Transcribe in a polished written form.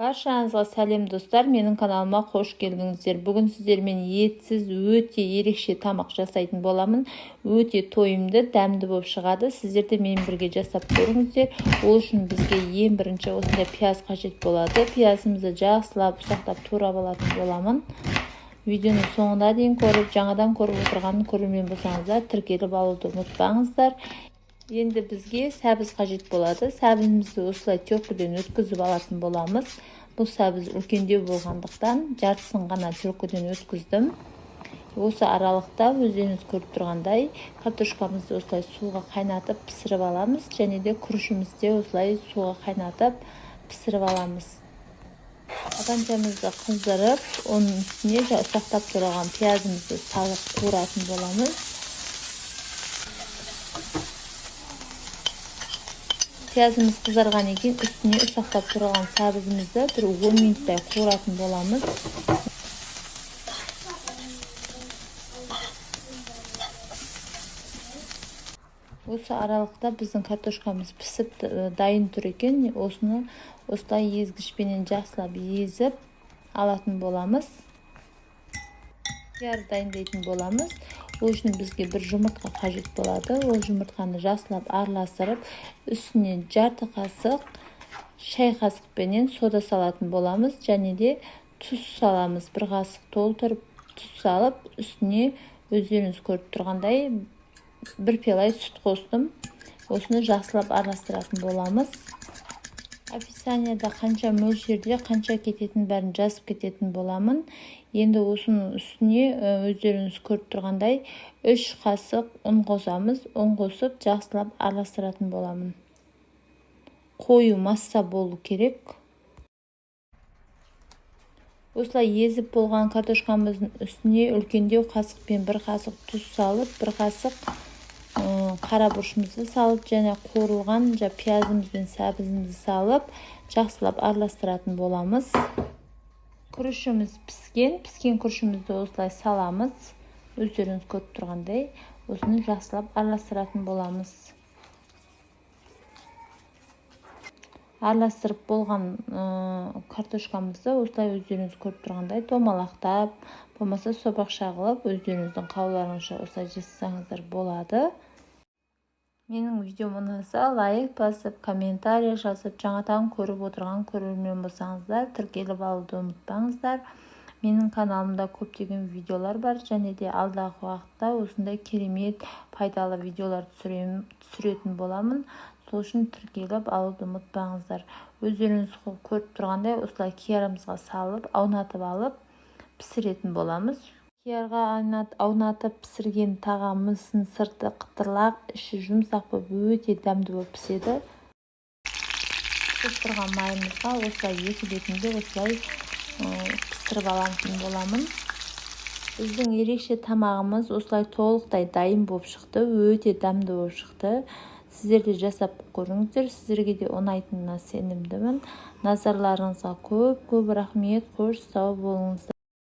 Баршаңызға сәлем, достар! Менің каналыма қош келдіңіздер. Бүгін сіздермен етсіз өте ерекше тамақ жасайтын боламын. Өте тойымды, дәмді болып шығады. Сіздер де менімен бірге жасап көріңіздер. Ол үшін бізге ең бірінші осындай пияз қажет болады. Пиязымызды жақсылап ұсақтап турап алатын боламын. Видеоның соңына дейін көріп, жаңадан көріп отырған көрермен болсаңыздар, тіркеліп алуды ұмытпаңыздар. Енді бізге сәбіз қажет болады. Сәбізімізді осылай теркіден өткізіп алатын боламыз. Бұл сәбіз үлкендеу болғандықтан, жартысын ғана теркіден өткіздім. Осы аралықта өздеріңіз көріп тұрғандай, картошкамызды осылай суға қайнатып пісіріп аламыз және де күрішімізді осылай суға қайнатып пісіріп аламыз. Тапаншамызды қыздырып, оның үстіне ұсақтап туралған пиязымызды салып қуыратын боламыз. Пиязымыз қызарған екен, үстіне ұсақтап туралған сәбізімізді бір 10 минуттай қуыратын боламыз. Осы аралықта біздің картошкамыз пісіп дайын тұр екен. Осыны осылай езгішпенен жақсылап езіп алатын боламыз. Қияр дайындайтын боламыз. Ол үшін бізге бір жұмыртқа қажет болады. Ол жұмыртқаны жақсылап араластырып, үстіне жарты қасық шай қасықпенен сода салатын боламыз және де тұз саламыз. Бір қасық толтырып тұз салып, үстіне өздеріңіз көріп тұрғандай бір пиала сүт қостым. Осыны жақсылап араластыратын боламыз. Описанияда қанша мөлшерде қанша кететін бәрін жазып кететін боламын. Енді осының үстіне өздеріңіз көріп тұрғандай 3 қасық ұн қосамыз. Ұн қосып жақсылап араластыратын боламын. Қою масса болу керек. Осылай езіп болған картошкамыздың үстіне үлкендеу қасықпен бір қасық тұз салып, бір қасық қара бұрышымызды салып және қуырылған пиязымыз бен сәбізімізді салып, жақсылап араластыратын боламыз. Күрішіміз піскен, піскен күрішімізді осылай саламыз. Өздеріңіз көріп тұрғандай, осыны жақсылап араластыратын боламыз. Араластырып болған картошкамызды осылай өздеріңіз көріп тұрғандай домалақтап, болмаса сопақша қылып, өздеріңіздің қалауларыңызша осылай жасасаңыздар болады. Менің видеом ұнаса, лайк басып, комментарий жазып, жаңадан көріп отырған көрермен болсаңыздар, тіркеліп алуды ұмытпаңыздар. Менің каналымда көптеген видеолар бар және де алдағы уақытта осындай керемет пайдалы видеолар түсіретін боламын. Сол үшін тіркеліп алуды ұмытпаңыздар. Өздеріңіз көріп тұрғандай, осылай киярымызға салып, аунатып алып пісіретін боламыз. Киярға аунатып пісірген тағамымыздың сырты қытырлақ, іші жұмсақ болып, өте дәмді болып піседі. Пісіп тұрған майымызға осылай екі бетінде осылай пісіріп алатын боламын. Біздің ерекше тамағымыз осылай толықтай дайын болып шықты, өте дәмді болып шықты. Сіздер де жасап көріңіздер, сіздерге де ұнайтынына сенімдімін. Назарларыңызға көп-көп рахмет. Қош сау болыңыздар.